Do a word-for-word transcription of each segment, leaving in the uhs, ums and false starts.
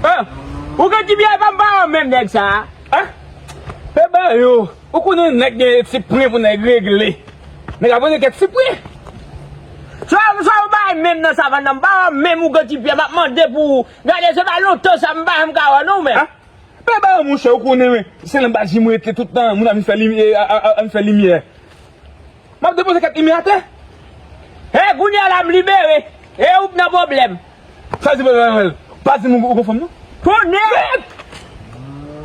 Hein? Ou gen ti byen pa m pa wè menm nèg sa a. Hein? Pe ba yo. Ou konnen nèg gen ti pwen pou nèg regle. Nèg ap regle kèk ti pwen. Sa sa ou bay menm nan savann nan, m pa wè menm ou gen ti byen m ap mande pou ou. Gade se pa lontan sa m pa janm ka wè non men. Hein? Pe ba yo monchè, ou konnen men. Se nan baz jim rete tout tan, moun ap vin fè limyè, a, a, a, ap vin fè limyè. M ap depoze kèk limyè atè. Hey, kounye a la m libere. E ou k nan pwoblèm. Sa di pa wè l. Pa di m ou gon fanm non. Konnen.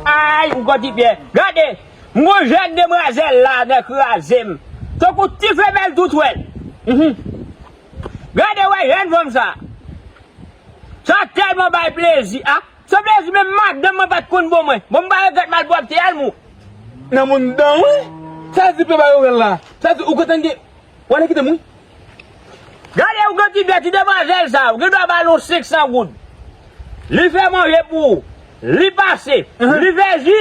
Ay, ou gon ti byen. Gade, m gon jèn demwazèl la nan kraze m. Tankou ti femèl tou twèl. Mhm. Gade wè jèn fanm sa. Sa tèlman bay plezi. Ah, se plezi menm madanm mwen pa t konn bon mwen. Bon, m pa regrèt malpwòpte a l mou. Nan moun dan wi. Sa di pe ba yo rèl la. Sa di ou kontan gen. Wale kite m wi. Gade ou gen ti bèt ti demwazèl sa, ou gen dwa ba l yon senk san goud. Li fè manje pou ou, li pase, li fè ji,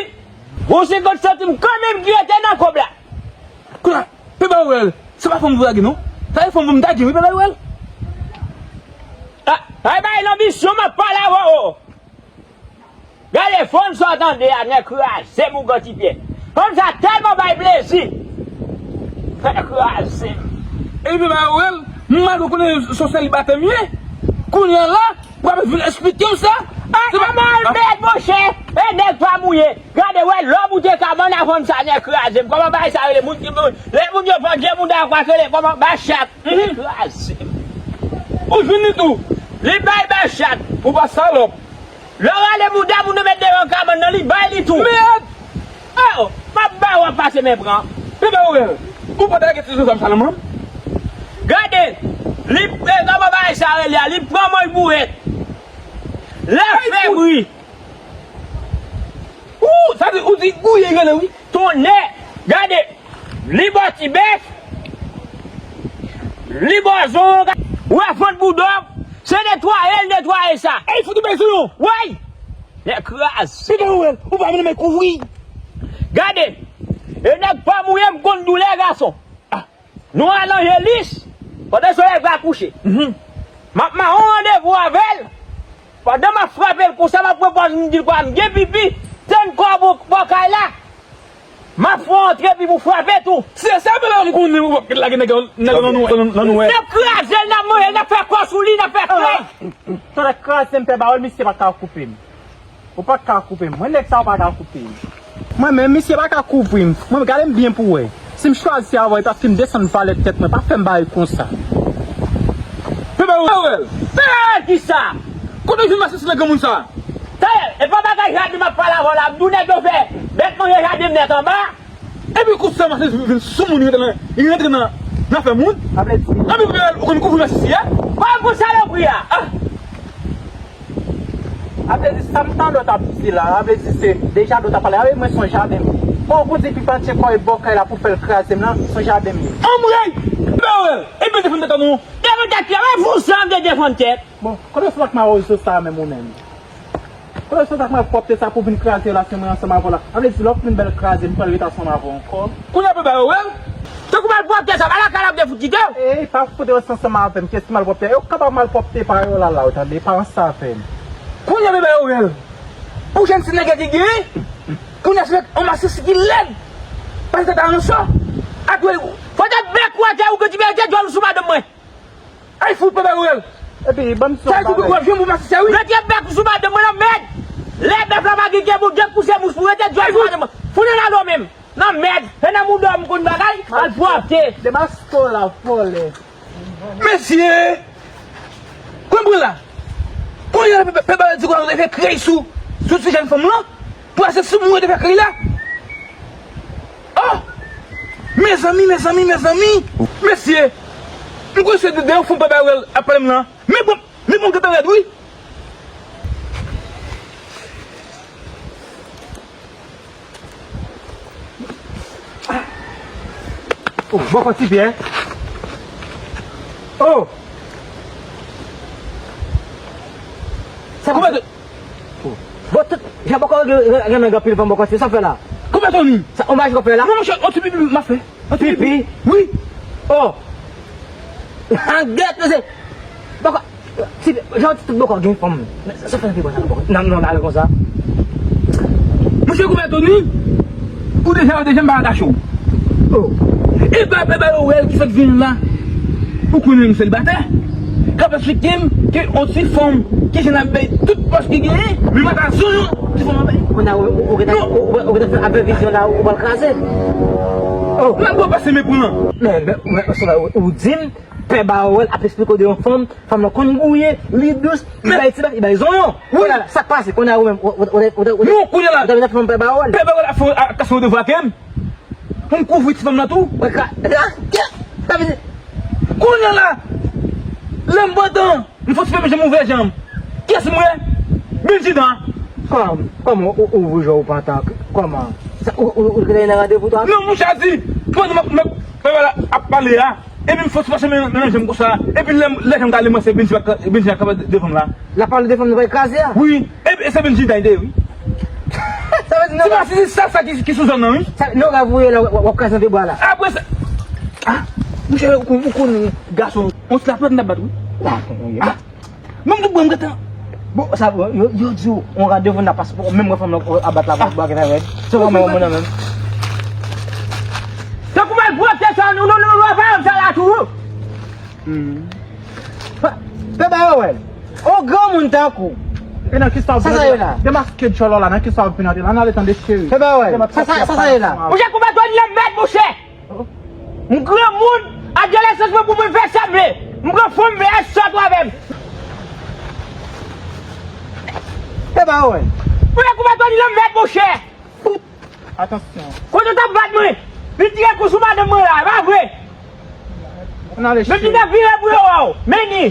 gon senkant santim kanmenm ki rete nan kòb la. Kounye a, pe ba yo rèl. Se pa fanm pou lage non. Sa se fanm pou m dage wi, pe ba yo rèl. Ah, ay bay lanbisyon m ap pale avè w. Gade fanm sa w tande a, nèg kraze m ou gon ti byen. Fanm sa tèlman bay plezi. Nèg kraze m. Epi ba yo rèl, m mal konnen se yon selibatè m ye. Kounye a la, w ap vin esplike m sa. Ay, se pa mal mèd monchè. E nèg pa mouye. Gade wè lòm ou te ka bann a fanm sa nèg kraze m. Kòman bagay sa rele moun ki moun. Lè moun yo pran gen moun da kwa se le kòman ba chat. Nèg kraze m. Ou jwenn li tou. Li bay ba chat. Ou pa salòp. Lè w rale bouda moun nan met devan kabann nan, li bay li tou. Mèd! Oh, m ap ba w ap pase men pran. Pe ba yo rèl. Ou pa ta lage ti zozam sa nan men m. Gade, li, e, kòman bagay sa rele a, li pran manj bourèt. Lè fè bri. Ou, sa di, ou di gouye rele wi. Tonnè, gade. Li bò ti bèf, li bò zong, ou wè vant boudòg, se netwaye l netwaye sa. Ey, fout ou bezwen yo. Woy! Nèg kraze. Ou pa wè l, ou pa menm kouvri. Gade, e nèg pa mouye m konn doulè gason. Ah. Nou al Angelis, pandan solèy va kouche. Mhm. M ap mawon randevou avè l. Pandan m ap frape l konsa, m ap pran pòz m di l kwa m gen pipi, tann kò bò, bò kay la. M ap fè w antre epi pou frape tou. Se sa m konnen ou p ap lage nèg nan nou nan nou wè. N ap kraze l, n ap manje l, n ap fè kò sou li, n ap fè krèy. Tande kraze m pè Bawèl, misye pa ka koupe m. Ou pa ka koupe m. Mwen nèg sa ou pa ka koupe m. Mwen menm misye pa ka koupe m. Mwen gade m byen pou wè. Si m chwazi avè w, e paske m desann valè tèt mwen, pa fè m bagay konsa. Pè Bawèl! Pè Bawèl kisa? Kote w jwenn masisi nan granmoun sa? Tande, e pa bagay jaden m ap pale avè w la, m di w nèg yo fè bèt manje jaden m nèt anba. Epi kout sa masisi vin sou moun, li rantre nan, li rantre nan, nan afè moun. Sa vle di. Epi Pè Bawèl, ou konn kouvri masisi a? Kòman pou salopri a? Ah! Sa vle di, sa m tande w t ap di la, sa vle di se deja dlo t ap pale, sa vle di mwen se yon jaden m ye. Bon, pou di pi patye kò e bò kay la pou fè l kraze m nan, se yon jaden m ye. Anmwey! Pè Bawèl, e byen defann tèt an nou. Defann tèt ki, mwen vouzan m te defann tèt. Bon, kote w sot ak mawozo sa a menm ou menm? Kote w sot ak malpwòpte sa pou vin kraze relasyon mwen ansanm avè w la? Sa vle di lè w fin bèl kraze m pral ret ansanm avè w ankò. Kounye a Pè Bawèl, tankou malpwòpte sa, pa lakay la m te fout kite w. Ey, pa fout ret ansanm avè m, kiyès ki malpwòpte? Yo kapab malpwòpte pa yo la la, w tande, pa ansanm avè m. Kounye a Pè Bawèl, pou jèn ti nèg ki genyen, kounye a se yon masisi ki lèd. Pase tèt a yon sò. Atwè, fò te bèk ou atè ou gen ti bèk te djòl ou sou madanm mwen. Ay fout Pè Bawèl. Epi, ban m di w yon bagay. Sa e kou w ap jwenn pou masisi a wi. Rete bèk ou sou madanm mwen nan mèd. Lè bèf la pa gen kè pou gen kouse mouch pou rete djòl sou madanm mwen. Fout nan lalo menm. Nan mèd. Se nan mouda w m konn bagay. Malpwòpte. Demaske w la, vòlè. Mesye! Konprann la. Kounye a Pè Bawèl di konn al fè krèy sou, sou ti jèn fanm lan. Pou asepte moun yo te fè kri la. Oh! Mezanmi, mezanmi, mezanmi. Mesye, m kwè se de, de yon fon Pè Bawèl ap pale m lan. Men bon, men bon gentan rèd wi. Oh, bòkò Ti Pyè. Oh! Sa koupe. Oh. Bon, tout, jan bòkò renmen gen anpil fanm bòkò Ti Pyè, sa w fè la? Koupe Tony. Sa, omaj w fè la? Non, monchè, on ti pipi m ap fè. On ti pipi? Wi. Oh. Angèt, mesye. Bòkò. Ti, jan w di tout bòkò gen fanm. Sa fè nan pi bò sa bòkò. Nan, nan, nan, konsa. Monchè Koubè Tony, ou deja, ou deja m pa ka kache w. Oh. E pa, e pa Lowell ki sot vin la. Ou konnen m selibatè. K ap eksplike m ke yon ti fanm ki jwenn ap bay tout pòs ki genyen, men pa ta zon yon ti fanm ap bay. Kounye a, ou, ou, ou gentan, ou, ou, ou gentan fè ap fè vizyon la, ou pral kraze. Oh. Nan gwo pase mepri an. Men, men, men, ou, ou di m, Pè Bawèl ap eksplike w de yon fanm, fanm nan konn gouye, li dous, li bay ti bèf, li bay zonyon. Wi. Kounye a la, sa k pase? Kounye a ou menm, ou, ou, ou, ou, ou, Non, kounye a la, ou ta vin ap fanm Pè Bawèl. Pè Bawèl ap fè, ap kase yon devwa ke m. Pou m kouvri ti fanm nan tou. Mwen ka, sa vle di, Kounye a la, lè m pantan, m fò ti fèmen jan m ouvè jan m. Kiyès m wè? Benjida. Kòman, kòman ou, ou ouvri jan ou pantan? Kòman? Sa, ou, ou, ou gentan gen randevou tou? Non, monchè, di, pandan m ap, m ap, m ap pale a, epi m fò ti pase men, men jan m konsa, epi lè, lè jan m gade mwen, se Benji, Benji k ap devan m la. L ap pale de fanm nou pral kraze a? Wi, e, e se Benji dayde, wi. Sa vle di Se non, pa si se sa, sa ki, ki sou zòn nan, wi. Sa, non, w ap voye la, w ap, w ap kraze anpil bwa la. Apre sa, ah, monchè, ou konn, ou konn gason, on ti lapèd n ap bat, wi. Ah, bon, wi. Ah, menm tout bwa m gentan. Bon, sa, yo, yo di w, on randevou n ap pase, menm mwen fanm nan, ap bat la, bwa gentan rèd. Se kòman yon moun nan menm. Tankou mal pwòpte sa, nou, nou, nou, nou, pa yon sa la tou. Hmm. Pè Bawèl, on granmoun tankou. E nan kisa w Sa, sa ye la? Demaske djòl la, nan kisa w ap vin antre la? N ale tande cheri. Pè Bawèl, sa, sa, sa, sa ye la? Monchè, Koubè Tony, lanmèd, monchè! M granmoun, adolesans mwen pou mwen fè sanble. M pran fanm, vle sòt avè m. Pè Bawèl. Monchè, Koubè Tony, lanmèd, monchè! Atansyon. Kote w t ap bat mwen? Vin tire kou sou madanm mwen la, e pa vre? Ann ale, cheri. Men vin ap vire pou yo wè w. Men ni.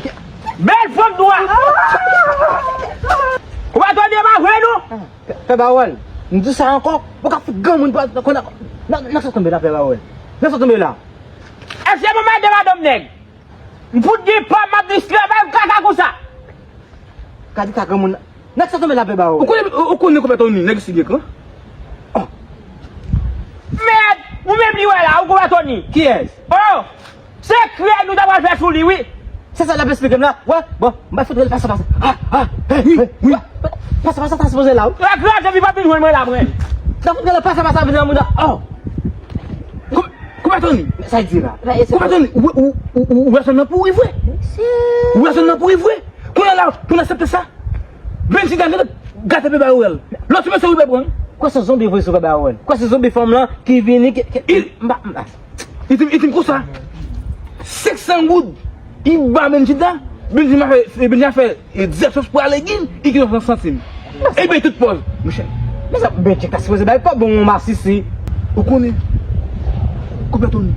Bèl fanm nwa. Ou pa tande, e pa vre, non? Pè, Pè Bawèl, m di w sa ankò, ou ka fout granmoun pa, konn, nan, nan sa w tonbe la, Pè Bawèl. Nan sa w tonbe la. Èske mwen mande madanm nèg? M fout gen pa, m ap di travay, m kaka konsa. Gade ka granmoun. Nèg sa tonbe la, Pè Bawèl. Ou konnen, ou, ou konnen Koubè Tony, nèg isi gen kran. Oh. Mèd, ou menm li wè la, ou Koubè Tony. Kiyès? Oh, sekrè nou ta pral fè sou li, wi. Se sa l ap esplike m la. Wè, bon, m pa fout rele pasa pasa. Ah, ah, hey, wi, hey, wi. Pasa pasa ta sipoze la, wi. Lè kraze, li pa vin jwenn mwen la, mwen. Ta fout rele pasa pasa vin nan mouda. Oh. Kou-, Koubè Tony. Sa di la. Koubè Tony, ou, ou, ou, ou, ou wè zòn nan pouri vre. Ou wè zòn nan pouri vre. Kounye a la, pou n aksepte sa, Benji ta gentan gate Pè Bawèl. Lòt mesye wi, Pè Bawèl. Kwè se zonbi voye sou Pè Bawèl. Kwè se zonbi fanm lan ki vini, ki, ki, m pa, m pa. Li di m, li di m konsa, senk san goud, li ba Benji ta, Benji a fè, Benji a fè, e, dizèt sòs pou ale gin, li gen yon santim. E bay tout pòz, monchè. Men sa, Benji ta sipoze bay pa bon masisi. Ou konnen, Koubè Tony,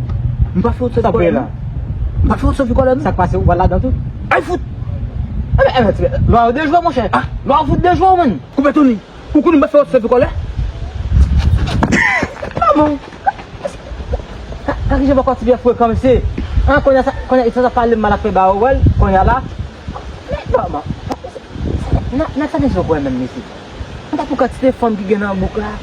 m pa fè w sèvi kòlè, non. M pa fè w sèvi kòlè, non. Sa k pase, ou pral ladan tou? Ay fout! Enben, enben, ti, lwa yo dejwe, monchè. Ah. Lwa yo fout dejwe, menn. Koubè Tony, ou konnen m pa fè w sèvi kòlè? Ah bon? Ka, ka ki jan bòkò ti pye frekan, mesye. An, kounye a sa, kounye a sa, sa pale mal ap fè ba ou wè l, kounye a la. Men, bon, bon. Nan, nan sa mesye w kwè menm, mesye? An ta pou kantite fanm ki gen nan bouk la.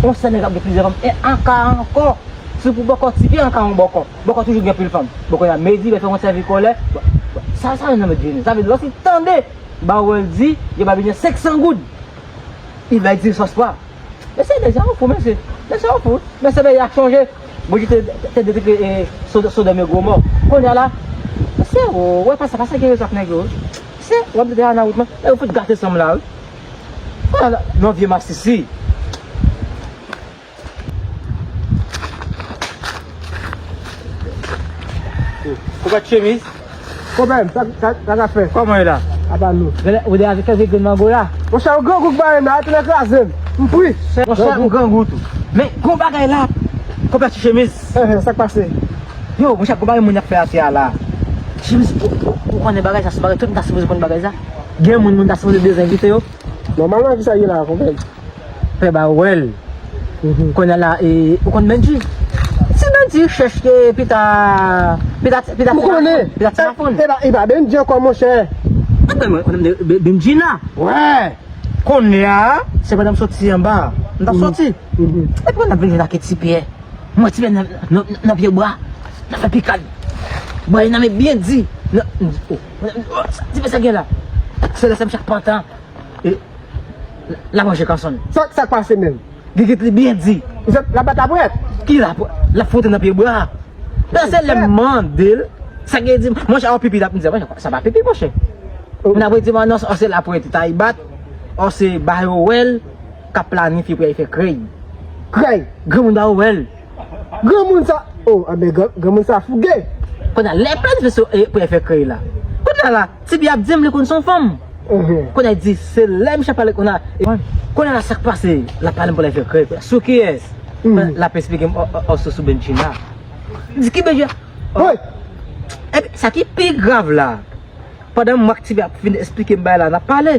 On sèl nèg ap gen plizyè fanm. E anka ankò. Si pou bòkò ti pye, anka yon bòkò. Bòkò toujou gen pil fanm. Bòkò y a medi, lè fè yon sèvi kòlè. Bon, bon. Sa, sa yon nonm di nou. Sa vle di, lòske tande, ba ou wè l di, yo ba Benji senk san goud. Li bay di sòs pwa. Mesye, deja ou fou, mesye. Mesye, ou fou. Mesye, men y ap chonje. Bondye te, te, te detwi, e, Sod-, Sodòm e Gomò. Kounye a la, mesye, ou wè, pasa, pasa gen rezon ak nèg yo, wi. Mesye, w ap mete a nan wout mwen. E ou fout gate sanm la, wi. Kounye a la, non, vye masisi. Ou pa t chemiz? Konpè m, sa, sa, sa k ap fè? Kòman w ye la? Apa nou. Gade, ou de avèk kèk grenn mango la? Monchè, yon grangou k bare m la, ate nan kraze m. M pri. Monchè, yon grangou tou. Men, gon bagay la. Konpè ti chemiz. Eh, eh, sa k pase? Yo, monchè, gon bagay moun ap fè atè a la. Chemiz, ou, ou, ou konnen bagay sa, se bagay tout moun ta sipoze konn bagay sa. Gen moun, moun ta sipoze dezenvite yo. Nòmalman, ki sa ye la, konpè m? Pè Bawèl. Mhm. Kounye a la, e, ou konn Benji? Ti Benji chèch ke pita, pita, pita ti mafoun, pita ti mafoun. Ou konnen? E, e pa, e pa Benji ankò, monchè. Anben, mwen, mwen, Be-, Benji la. Wè. Kounye a, se pandan m soti anba, m t ap soti. Mhm. Epi, kounye a, Benji la ki ti pye. Mwen, ti pye nan, nan, nan pye bwa. Nan fè pikad. Bwè nan men byen di. Nan, oh, oh, sa, ti mesye gen la. Se lè sa m chak pantan. E, l ap manje kanson. Sa, sa k pase menm? Gigit li byen di. Misye l ap bat lapwèt? Ki lapwèt? L ap fwote nan pye bwa. Nan se lè m mande l, sa gen di, monchè, an pipi l ap di, monchè, sa pa pipi, monchè. Oh. Moun ap di m, non, se lapwèt li t al bat, se Bayo wè l, k ap planifye pou y al fè krèy. Krèy? Granmoun Bayo wè l. Granmoun sa, oh, anben, gran, granmoun sa fouge. Kounye a, lè planifye sou, e, pou y al fè krèy la. Kounye a la, Ti Bia ap di m li konn se yon fanm. Mhm. Kounye a, di, se lè misye ap pale kounye a. E, kounye a la, sa k pase? L ap pale m pou l al fè krèy. Sou kiyès? Mhm. L ap esplike m, o, o, o, sou, sou Benjina. Di ki Benjina? Wi. Epi, sa ki pi grav la, pandan m ak Ti Bia ap fin esplike m bagay la, n ap pale.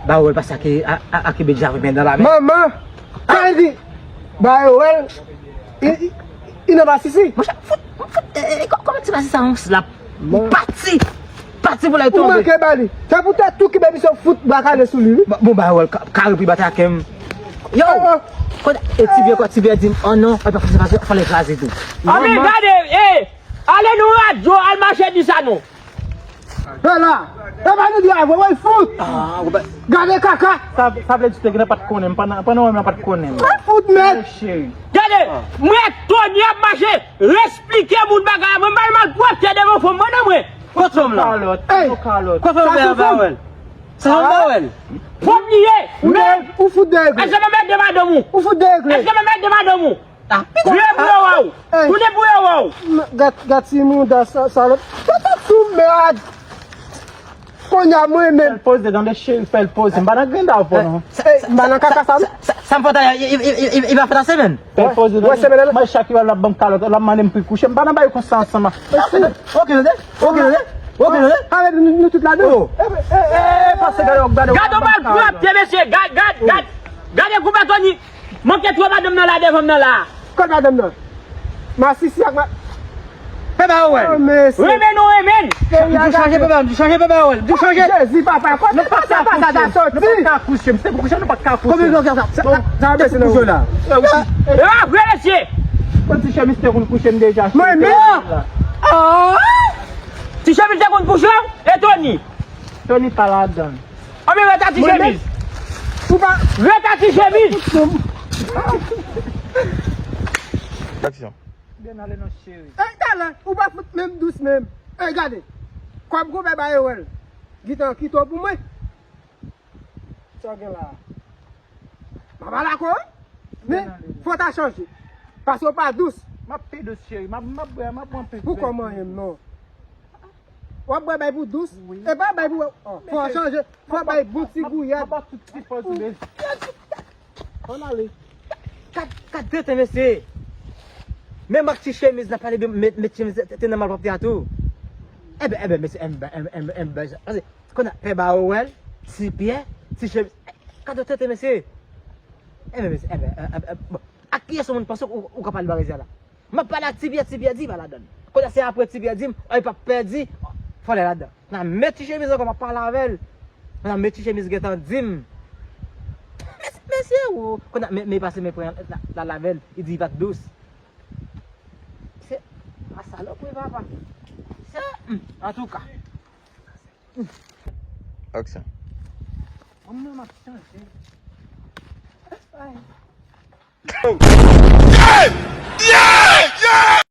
Ba wè l pase ak, a, a, ak Benjina men nan la men. Manman! Sa vle di, ba wè l, i, i, i nan masisi. Monchè, fout, fout, e, e, e, kò-, kòman ti masisi sa yon slap? Pati! Pati pou l al tonbe. Ou manke ba li. Se pou tèt tou ki bèbise fout bwa kale sou li, wi. Bon, bon, ba wè l, ka, kare pou l bat ak m. Yo! Oh, oh. Kote, e Ti Bia, kote Ti Bia di m, oh non, e pa konsa, fò l kraze tou. Anben, gade, e, ale nan radyo, al mache di sa non. E la, e pa nou di avè, wè l fout. Ah, ou pa. Gade kaka. Sa, sa vle di te gen pa t konnen m, pandan, pandan wè m la pa t konnen m. Wè l fout, men. Cheri. Gade, mwen Tony ap mache, esplike moun bagay la, mwen pa malpwòpte devan fanm mwen non mwen. Kot fanm la? Kalòt, kalòt. Kot fanm la, ba wè l. Sa fanm ba wè l. Fanm li ye. Ou fout de egre. Èske mwen mèt de madanm ou? Ou fout de egre. Èske mwen mèt de madanm ou? Ah, pito. Tounen pou yo wè w. Tounen pou yo wè w. Gad, gad ti mouda sa, salòp. Pito sou mèd. Kounye a mwen menm. Fè l poze, tande cheri, fè l poze. M pa nan grenn da w non. Ey, m pa nan kaka sa non. Sa, sa, sa m fè ta, i, i pa fè ta semèn. Fè l poze, tande. Mwen chak ki wè l ap ban m kalòt, l ap mande m pou l kouche. M pa nan bagay konsa ansanm. Ok, tande. Ok, tande. Ok, tande. Arete, nou, nou tout ladan. Oh. E, e, e, pase gade, gade. Gade malpwòpte, mesye. Gad, gad, gad. Gade koup Tony. Manke twò madanm nan la devan m nan la. Kot madanm nan? Masisi ak ma... Pè ba wè l. Oh, mesye. Renmen nou renmen l. M di w chanje pè ba, m di w chanje pè ba wè l. M di w chanje. Jezi, papa, kote pasa sa ta soti? Nou pa ka kouche, m se pou kouche, nou pa ka kouche. Konbyen tan sa? Sa, sa, sa, se pou kouche la. E pa vre, mesye. Kon ti chemiz te konn kouche m deja. Mwen menm. Ah! Ti chemiz te konn kouche w? E Tony? Tony pa ladan. Anben, ret a ti chemiz. Ou pa ret a ti chemiz. Aksyon. Byen ale non cheri. Ey, talè, ou pa fout menm dous menm. Ey, gade. Kòb gwo bèbè yo wè l. Gitan kite w pou mwen. Sa w gen la? M ap al ak ou, wi. Men, fò w ta chanje. Paske w pa dous. M ap pi dous, cheri. M ap, m ap bwè, m ap bwè anpil. Pou kòman menm non? W ap bwè bay pou dous? Wi. E pa bay pou, oh, fò w chanje. Fò w bay bon ti gouyad. M ap ba tout ti fòs ou bezwen. Ann ale. Gad, gad tenten, mesye. Menm ak ti chemiz la, pale byen, met, met chemiz te, te nan malpwòpte a tou. Enben, enben, mesye, enben, enben, enben, enben, pase, kounye a, pè ba wè l, ti pyè, ti chemiz. Gad tenten, mesye. Enben, mesye, enben, enben, enben, bon. Ak kiyès yon moun panse ou, ou ka pale bagay sa la? M ap pale ak Ti Pyè, Ti Pyè di pa ladann. Kounye a se apre Ti Pyè di m, oh, li p ap pèdi, fò l al ladan. Nan men ti chemiz ankò, m ap pale avè l. Nan men ti chemiz gentan di m. Mes-, mesye, o. Kounye a, men, men pase men pran la, la lavel, li di li pa t dous. Se, a salopri papa. Se, hmm, antouka. Aksyon. Mwen menm m ap chanje. Ay.